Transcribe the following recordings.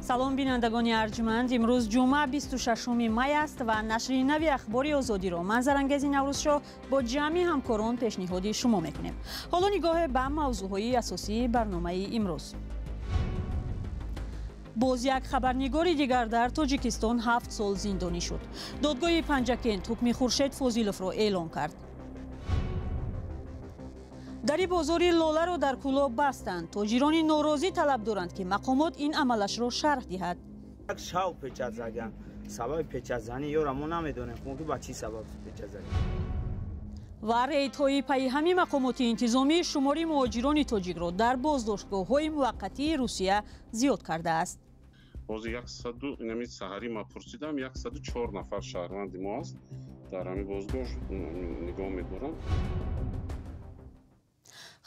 Салом, бинандагони арҷманд. Имрӯз ҷумъа, 26 май аст ва нашри нави Ахбори Озодиро ман, Зарангези Наврӯзшоҳ, бо ҷамъи ҳамкорон пешниҳоди шумо мекунем. Ҳоло нигоҳе ба мавзӯъҳои асосии барномаи имрӯз. Боз як хабарнигори дигар дар Тоҷикистон 7 сол зиндонӣ шуд. Додгоҳи Панҷакент ҳукми Хуршед Фозиловро эълон кард. Дари бозори Лоларо дар Кӯлоб бастанд. Тоҷирони норозӣ талаб доранд, ки мақомот ин амалашро шарҳ диҳад. Шав печать задан. Сабаби печатзанӣ ёра мо намедонем, ки ба чӣ сабаб печать задем. Ва рейдҳои пайҳами мақомоти интизомӣ шумори муҳоҷирони тоҷикро дар боздоштгоҳҳои муваққатии Русия зиёд кардааст. Боз яксаду инами саҳарӣ ма пурсидам, 104 нафар шаҳрванди мо аст, дар ҳамин боздошт нигоҳ медорам.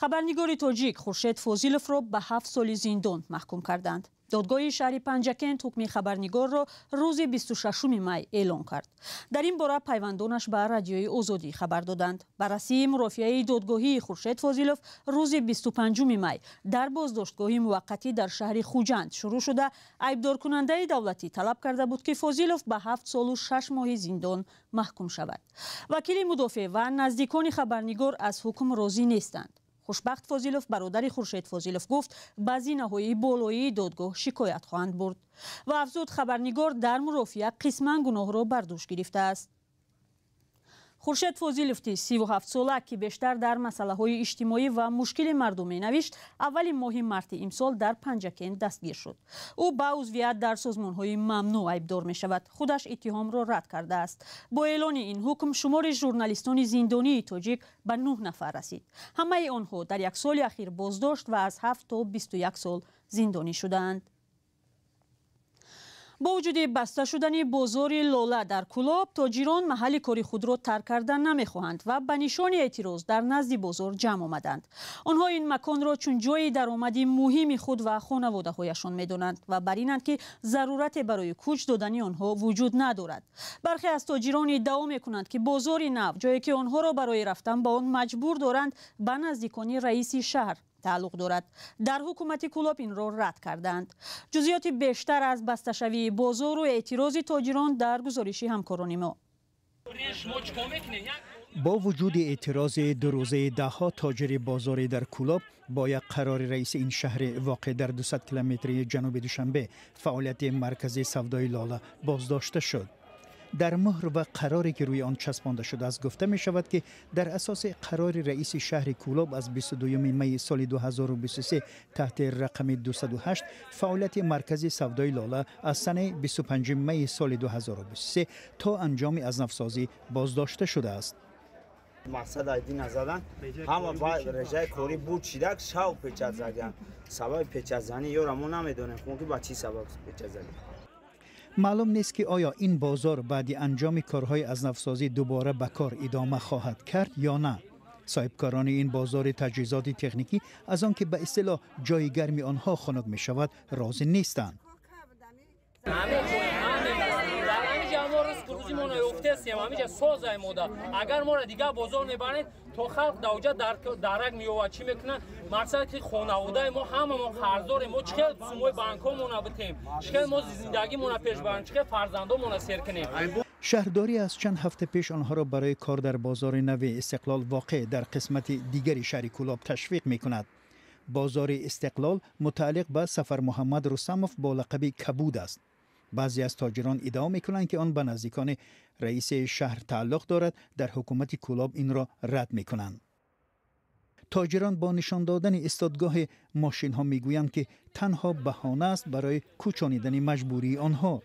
Хабарнигори тоҷик Хуршед Фозиловро ба 7 соли зиндон маҳкум карданд. Додгоҳи шаҳри Панҷакент ҳукми хабарнигорро рӯзи 26 май эълон кард. Дар ин бора пайвандонаш ба Радиои Озодӣ хабар доданд. Баррасии мурофиаи додгоҳии Хуршед Фозилов рӯзи 25 май дар боздоштгоҳи муваққатӣ дар шаҳри Хуҷанд шурӯъ шуда, айбдоркунандаи давлатӣ талаб карда буд, ки Фозилов ба 7 солу 6 моҳи зиндон маҳкум шавад. Вакили мудофеъ ва наздикони хабарнигор аз ҳукм розӣ нестанд. Хушбахт Фозилов, бародари Хуршед Фозилов, гуфт, ба зинаҳои болоии додгоҳ шикоят хоҳанд бурд ва афзуд, хабарнигор дар мурофиа қисман гуноҳро бар дӯш гирифтааст. Хуршед Фозилов, 37сола, ки бештар дар масъалаҳои иҷтимоӣ ва мушкили мардум менавишт, аввали моҳи марти имсол дар Панҷакент дастгир шуд. Ӯ ба узвият дар созмонҳои мамнӯъ айбдор мешавад. Худаш иттиҳомро рад кардааст. Бо эълони ин ҳукм шумори журналистони зиндонии тоҷик ба нӯҳ нафар расид. Ҳамаи онҳо дар як соли ахир боздошт ва аз 7 то 21 сол зиндонӣ шудаанд. Бо вуҷуди баста шудани бозори Лола дар Кӯлоб, тоҷирон маҳалли кори худро тарк кардан намехоҳанд ва ба нишони эътироз дар назди бозор ҷамъ омаданд. Онҳо ин маконро чун ҷойи даромади муҳими худ ва хонаводаҳояшон медонанд ва бар инанд, ки зарурате барои кӯч додани онҳо вуҷуд надорад. Бархе аз тоҷирон иддао мекунанд, ки бозори нав, ҷое ки онҳоро барои рафтан ба он маҷбур доранд, ба наздикони раиси шаҳр тааллуқ дорад. Дар ҳукумати Кӯлоб инро рад кардаанд. Ҷузъиёти бештар аз басташавии бозору эътирози тоҷирон дар гузориши ҳамкорони мо. Бо вуҷуди эътирози дурӯзаи даҳҳо тоҷири бозорӣ дар Кӯлоб, бо як қарори раиси ин шаҳри воқеъ дар 200 километри ҷануби Душанбе фаъолияти маркази савдои Лола боздошта шуд. Дар муҳр ва қароре, ки рӯи он часпонда шудааст, гуфта мешавад, ки дар асоси қарори раиси шаҳри Кӯлоб аз 22 майи соли 2023 таҳти рақами 208 фаъолияти маркази савдои Лола аз санаи 25 майи соли 2023 то анҷоми азнавсозӣ боздошта шудааст. Мақсад айди назадан ҳама ба режаи корӣ буд шидак, шав печать задан. Сабаби печатзанӣ ёра мо намедонем, ки ба чӣ сабаб печать задем. Маълум нест, ки оё ин бозор баъди анҷоми корҳои азнавсозӣ дубора ба кор идома хоҳад кард ё на. Соҳибкорони ин бозори таҷҳизоти техникӣ аз он ки ба истилоҳ ҷои гарми онҳо хунук мешавад, розӣ нестанд. Рӯзи ҳамиҷа созай мода. Агар моро дигар бозор мебаред, то халқ давҷа дарак меёвад, чӣ мекунад? Мақсад ки хонаводаи мо ҳамамо қарздорем. Мо чӣ хел сумои банкҳомона битем? Чӣ хел мо зиндагимона пеш барем? Чӣ хел фарзандомона сер кунем? Шаҳрдорӣ аз чанд ҳафта пеш онҳоро барои кор дар бозори нави Истиқлол, воқеъ дар қисмати дигари шаҳри Кӯлоб, ташвиқ мекунад. Бозори Истиқлол мутааллиқ ба Сафармуҳаммад Рустамов бо лақаби Кабуд аст. Баъзе аз тоҷирон иддао мекунанд, ки он ба наздикони раиси шаҳр тааллуқ дорад. Дар ҳукумати Кӯлоб инро рад мекунанд. Тоҷирон бо нишон додани истодгоҳи мошинҳо мегӯянд, ки танҳо баҳона аст барои кӯчонидани маҷбурии онҳо.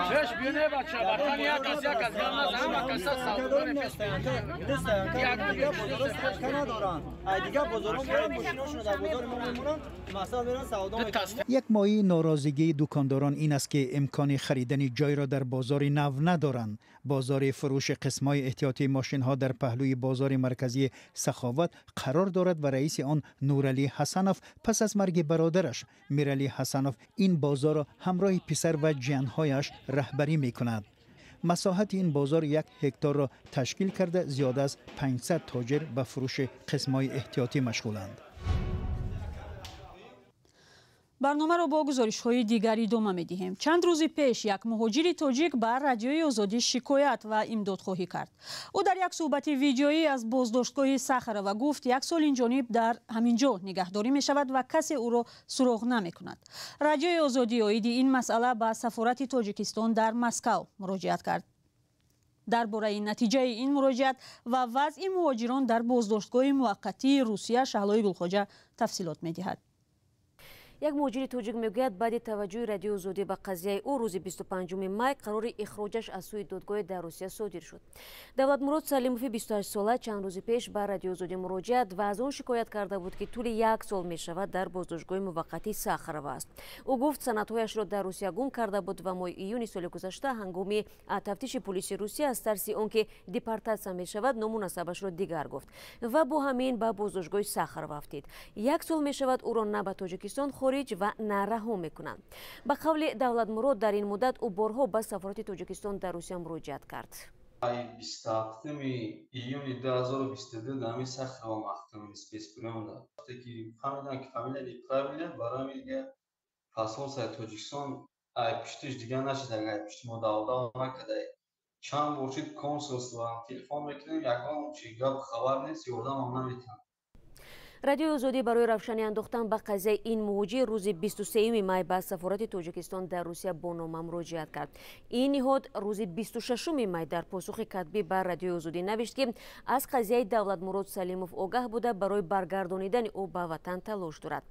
Чеш бине, бача, ватан як аз як аз гам аз ҳама каса савдони пеш. Дигар бозорҳо надоранд. Ай дигар бозорҳо меран, мошиношонро дар бозори мо мемонанд, масалан, меран савдо мекунанд. Як моҳии норозигии дукондорон ин аст, ки имкони харидани ҷойро дар бозори нав надоранд. Бозори фурӯши қисмҳои эҳтиётии мошинҳо дар паҳлӯи бозори марказии Саховат қарор дорад ва раиси он Нуралӣ Ҳасанов пас аз марги бародараш Миралӣ Ҳасанов ин бозорро ҳамроҳи писар ва ҷиянҳояш раҳбарӣ мекунад. Масоҳати ин бозор 1 ҳекторро ташкил карда, зиёда аз 500 тоҷир ба фурӯши қисмҳои эҳтиётӣ машғуланд. Барномаро бо гузоришҳои дигар идома медиҳем. Чанд рӯзи пеш як муҳоҷири тоҷик ба Радиои Озодӣ шикоят ва имдодхоҳӣ кард. Ӯ дар як суҳбати видеоӣ аз боздоштгоҳи Сахарова гуфт, як сол инҷониб дар ҳамин ҷо нигаҳдорӣ мешавад ва касе ӯро суроғ намекунад. Радиои Озодӣ оиди ин масъала ба сафорати Тоҷикистон дар Москав муроҷиат кард. Дар бораи натиҷаи ин муроҷиат ва вазъи муҳоҷирон дар боздоштгоҳи муваққатии Русия Шаҳлои Гулхоҷа тафсилот медиҳад. Як муҳоҷири тоҷик мегӯяд, баъди таваҷҷӯҳи Радиои Озодӣ ба қазияи ӯ рӯзи 25 май қарори ихроҷаш аз сӯи додгоҳи дар Русия содир шуд. Давлатмурод Салимови 28сола чанд рӯзи пеш ба Радиои Озодӣ муроҷиат ва аз он шикоят карда буд, ки тӯли як сол мешавад дар боздоштгоҳи муваққатии Сахарова аст. Ӯ гуфт, санадҳояшро дар Русия гум карда буд ва моҳи июни соли гузашта ҳангоми тафтиши полиси Русия аз тарси он ки депортатсия мешавад, ному насабашро дигар гуфт ва бо ҳамин ба боздоштгоҳи Сахарова афтид. Як сол мешавад ӯро на ба Тоҷикистон хориҷ ва на раҳо мекунанд. Ба қавли Давлатмурод, дар ин муддат ӯ борҳо ба сафорати Тоҷикистон дар Русия муроҷиат кард. 27 июни 2022 дар ҳамин Сахарова маҳкамаи спецприём вақте ки фаҳмидам, ки фамилия неправильно, барои ҳамин дига посольствои Тоҷикистон ай пуштиш дига нашид, агар ай пушти мо давдав накарда. Чанд бор шуд консулство телефон мекунем, ягон чи гап хабар нест, ёрдамам наметиҳанд. Радиои Озодӣ барои равшанӣ андохтан ба қазияи ин муҳоҷир рӯзи 23 май ба сафорати Тоҷикистон дар Русия бо нома муроҷиат кард. Ин ниҳод рӯзи 26 май дар посухи катбӣ ба Радиои Озодӣ навишт, ки аз қазияи Давлатмурод Салимов огаҳ буда, барои баргардонидани ӯ ба ватан талош дорад.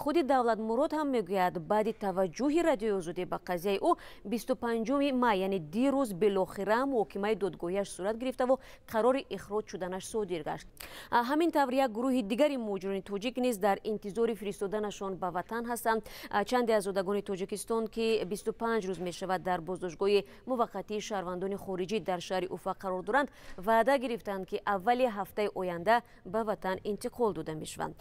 Худи Давлатмурод ҳам мегӯяд, баъди таваҷҷӯҳи Радиои Озодӣ ба қазияи ӯ 25 май, яъне дирӯз, билохира муҳокимаи додгоҳиаш сурат гирифтаву қарори ихроҷ шуданаш содир гашт. Ҳамин тавр як гурӯҳи дигари муҳоҷирони тоҷик низ дар интизори фиристоданашон ба ватан ҳастанд. Чанде аз зодагони Тоҷикистон, ки 25 рӯз мешавад дар боздоштгоҳи муваққатии шаҳрвандони хориҷӣ дар шаҳри Уфа қарор доранд, ваъда гирифтанд, ки аввали ҳафтаи оянда ба ватан интиқол дода мешаванд.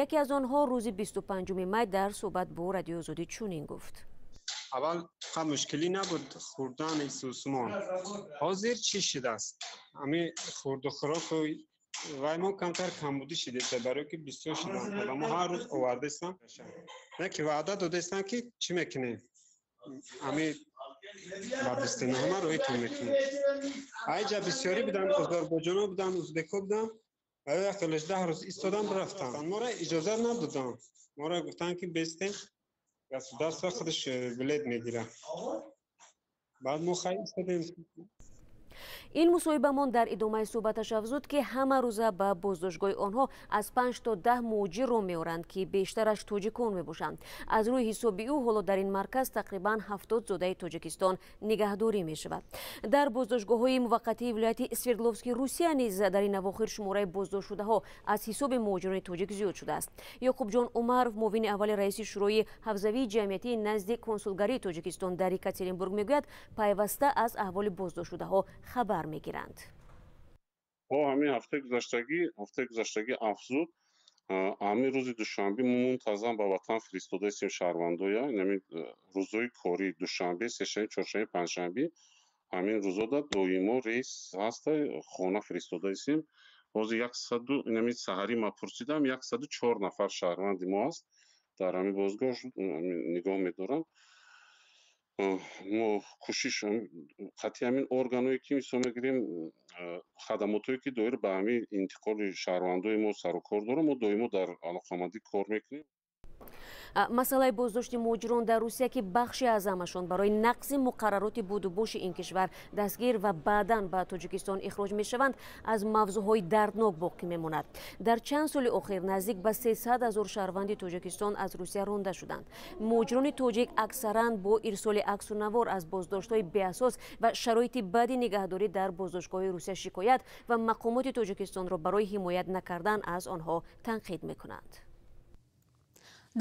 Яке аз онҳо рӯзи 25 май дар суҳбат бо Радиои Озодӣ чунин гуфт. Аввал мушкилӣ набуд хӯрдани сусумон. Ҳозир чӣ шудааст? Ҳамин хӯрду хӯроку вай мо камтар камбудӣ шидеста, барое ки бисёр шуданд. Одамо ҳар рӯз овардаистанд. Не ки ваъда додаистанд, ки чӣ мекунем? Ҳамин ба 29-ма роҳитон мекунем. Айҷа бисёрӣ буданд, озарбойҷоно буданд, узбеко буданд. Барои як 18 рӯз истодан рафтанд. Моро иҷозат надоданд. Моро гуфтанд, ки бестем, государство худаш билет мегирад. Баъд мо хай истодем. Ин мусоҳибамон дар идомаи суҳбаташ афзуд, ки ҳама рӯза ба боздоштгоҳи онҳо аз 5 то 10 муҳоҷирро меоранд, ки бештараш тоҷикон мебошанд. Аз рӯи ҳисоби ӯ ҳоло дар ин марказ тақрибан 70 зодаи Тоҷикистон нигаҳдорӣ мешавад. Дар боздоштгоҳҳои муваққатии вилояти Свердловски Русия низ дар ин авохир шумораи боздоштшудаҳо аз ҳисоби муҳоҷирони тоҷик зиёд шудааст. Ёқубҷон Умаров, муовини аввали раиси Шӯрои ҳавзавии ҷамъиятии назди консулгарии Тоҷикистон дар Екатеринбург мегӯяд, пайваста аз аҳволи боздоштшудаҳо хабар мегиранд. Ҳамин ҳафтаи гузаштагӣ афзуд. Ҳамин рӯзи душанбе мо мунтазам ба ватан фиристодаистем шаҳрвандоя. Ҳамин рӯзҳои корӣ душанбе, сешанбе, чоршанбе, панҷшанбе, ҳамин рӯзода доимо рейс ҳаста, хона фиристодаистем. Ҳозир ҳамин саҳарӣ ма пурсидам, 104 нафар шаҳрванди мо аст дар ҳамин бозгоҳ нигоҳ медоранд. Мо кӯшиш қатъи ҳамин органҳое ки мисол мегирем, хадамотҳое ки доир ба ҳамин интиқоли шаҳрвандои мо сару кор доранд, мо доимо дар алоқамандӣ кор мекунем. Масъалаи боздошти муҳоҷирон дар Русия, ки бахши аъзамашон барои нақзи муқаррароти будубоши ин кишвар дастгир ва баъдан ба Тоҷикистон ихроҷ мешаванд, аз мавзӯъҳои дарднок боқӣ мемонад. Дар чанд соли охир наздик ба 300 ҳазор шаҳрванди Тоҷикистон аз Русия ронда шуданд. Муҳоҷирони тоҷик аксаран бо ирсоли аксу навор аз боздоштҳои беасос ва шароити бади нигаҳдорӣ дар боздоштгоҳи Русия шикоят ва мақомоти Тоҷикистонро барои ҳимоят накардан аз онҳо танқид мекунанд.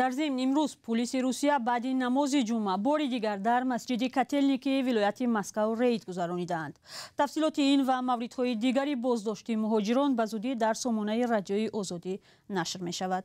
Дар зимн имрӯз пулиси Русия баъди намози ҷумъа бори дигар дар масҷиди Котелники вилояти Москав рейд гузаронидаанд. Тафсилоти ин ва мавридҳои дигари боздошти муҳоҷирон ба зудӣ дар сомонаи Радиои Озодӣ нашр мешавад.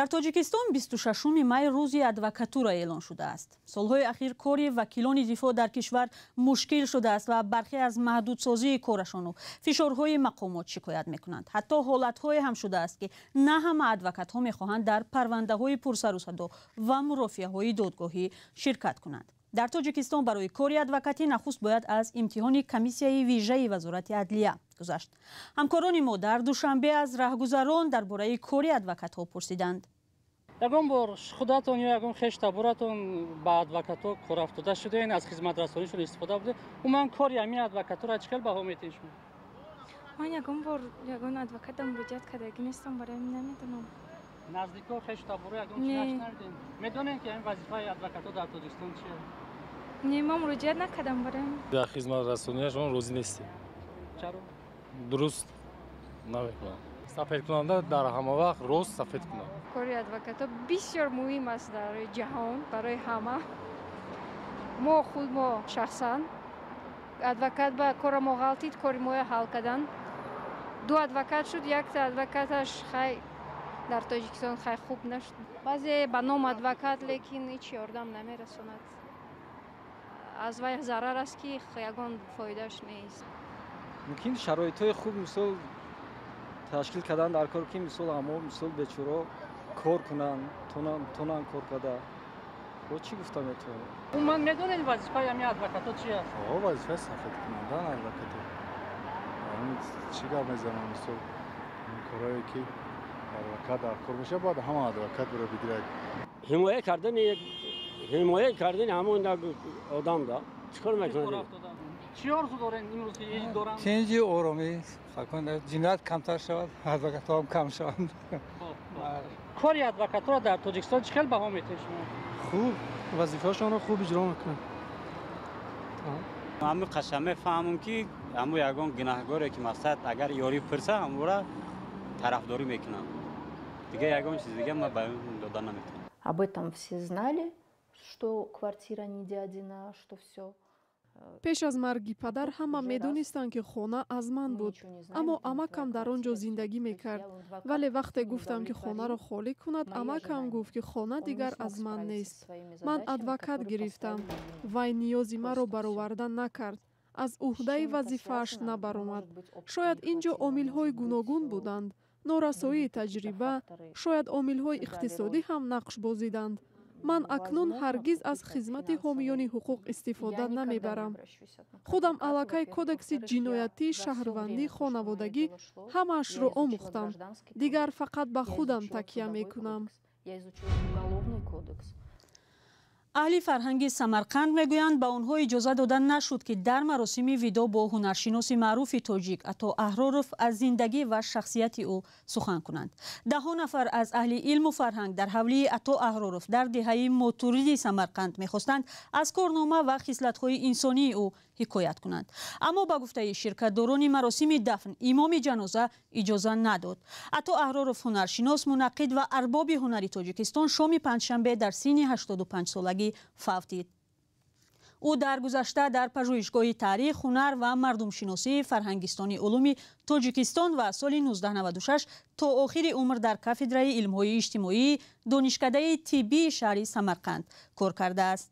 Дар Тоҷикистон 26 май рӯзи адвокатура эълон шудааст. Солҳои ахир кори вакилони дифоъ дар кишвар мушкил шудааст ва бархе аз маҳдудсозии корашону фишорҳои мақомот шикоят мекунанд. Ҳатто ҳолатҳое ҳам шудааст, ки на ҳама адвокатҳо мехоҳанд дар парвандаҳои пурсарусадо ва мурофиаҳои додгоҳӣ ширкат кунанд. Дар Тоҷикистон барои кори адвокатӣ нахуст бояд аз имтиҳони комиссияи вижаи Вазорати адлия гузашт. Ҳамкорони мо дар Душанбе аз раҳгузарон дар бораи кори адвокатҳо пурсиданд. Ягон бор худатон ё ягон хештаборатон ба адвокатҳо корафтода шудаен, аз хизматрасонишон истифода бурда? Умуман кори ҳамин адвокатҳоро чӣ хел баҳо метиҳед шумо? Ман ягон бор ягон адвоката муроҷиат кардагӣ нестам, барои ҳамин намедонам. Наздико, хештаборо ягон чӣ нашнавидем? Медонем, ки ҳамин вазифаи адвокатҳо дар Тоҷикистон чист? Не, ман муроҷиат накардам барои ҳамин. Дар хизматрасонияшон розӣ нестем. Чаро? Дуруст намекунанд. Сафедкунанда дар ҳама вақт рост сафед кунад. Кори адвокатҳо бисёр муҳим аст дар ҷаҳон, барои ҳама. Мо худ, мо шахсан адвокат ба кора мо ғалтид, кори моя ҳал кардан. Ду адвокат шуд, якта адвокаташ хай дар Тоҷикистон хай хуб нашуд. Баъзе ба ном адвокат, лекин ҳеҷ ёрдам намерасонад. Аз вай зарар аст, ки ягон фоидааш нест. Мумкин шароитҳои хуб мисол ташкил кардан дар кор, ки мисол ҳамо мисол бечоро кор кунанд, тонанд кор карда. Бо чӣ гуфта метавонем? Умуман медонед, вазифаи ҳамин адвокатҳо чи аст? О, вазифаи сафедкунандан адвокатҳо. Чӣ гап мезанам, мисол корое ки адвокат дар кор мешавад, бояд ҳама адвокат биро бигирад. Ҳимоя кардани ҳамон одам да чӣ кор мекунад? Чӣ орзу доред имрӯз, ки ид доранд? Тинҷи, оромӣ, ҷиноят камтар шавад, адвокатҳоам кам шаванд. Кори адвокатҳоро дар Тоҷикистон чӣ хел баҳо метиҳед шумо? Хуб, вазифаашонро хуб иҷро мекунанд. Ҳамин қаша мефаҳмам, ки ҳамун ягон гунаҳгоре, ки мақсад агар ёрӣ пурса, ҳамура тарафдорӣ мекунам. Дига ягон чиз дига ман баён дода наметавонам. Об этом все знали, что квартира не дядина, что все. Пеш аз марги падар ҳама медонистанд, ки хона аз ман буд, аммо амакам дар он ҷо зиндагӣ мекард. Вале вақте гуфтам, ки хонаро холӣ кунад, амакам гуфт, ки хона дигар аз ман нест. Ман адвокат гирифтам. Вай ниёзи маро бароварда накард, аз уҳдаи вазифааш набаромад. Шояд ин ҷо омилҳои гуногун буданд: норасоии таҷриба, шояд омилҳои иқтисодӣ ҳам нақш бозиданд. Ман акнун ҳаргиз аз хизмати ҳомиёни ҳуқуқ истифода намебарам. Худам аллакай кодекси ҷиноятӣ, шаҳрвандӣ, хонаводагӣ, ҳамаашро омӯхтам. Дигар фақат ба худам такя мекунам. Аҳли фарҳанги Самарқанд мегӯянд, ба онҳо иҷоза дода нашуд, ки дар маросими видоъ бо ҳунаршиноси маъруфи тоҷик Ато Аҳроров аз зиндагӣ ва шахсияти ӯ сухан кунанд. Даҳҳо нафар аз аҳли илму фарҳанг дар ҳавлии Ато Аҳроров дар деҳаи Мотуриди Самарқанд мехостанд аз корнома ва хислатҳои инсонии ӯ ҳикоят кунанд, аммо ба гуфтаи ширкатдорони маросими дафн, имоми ҷаноза иҷоза надод. Ато Аҳроров, ҳунаршинос, мунаққид ва арбоби ҳунари Тоҷикистон, шоми панҷшанбе дар синни 85 солагӣ фавтид. Ӯ дар гузашта дар Пажӯҳишгоҳи таърих, ҳунар ва мардумшиносии Фарҳангистони улуми Тоҷикистон ва соли 1996 то охири умр дар кафедраи илмҳои иҷтимоии Донишкадаи тиббии шаҳри Самарқанд кор кардааст.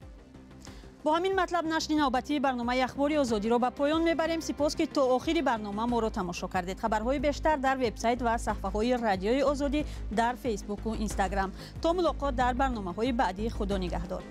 Бо ҳамин матлаб нашри навбатии барномаи Ахбори Озодиро ба поён мебарем. Сипос, ки то охири барнома моро тамошо кардед. Хабарҳои бештар дар вебсайт ва саҳфаҳои Радиои Озодӣ дар Фейсбуку Инстаграм. То мулоқот дар барномаҳои баъдӣ, Худо нигаҳдор.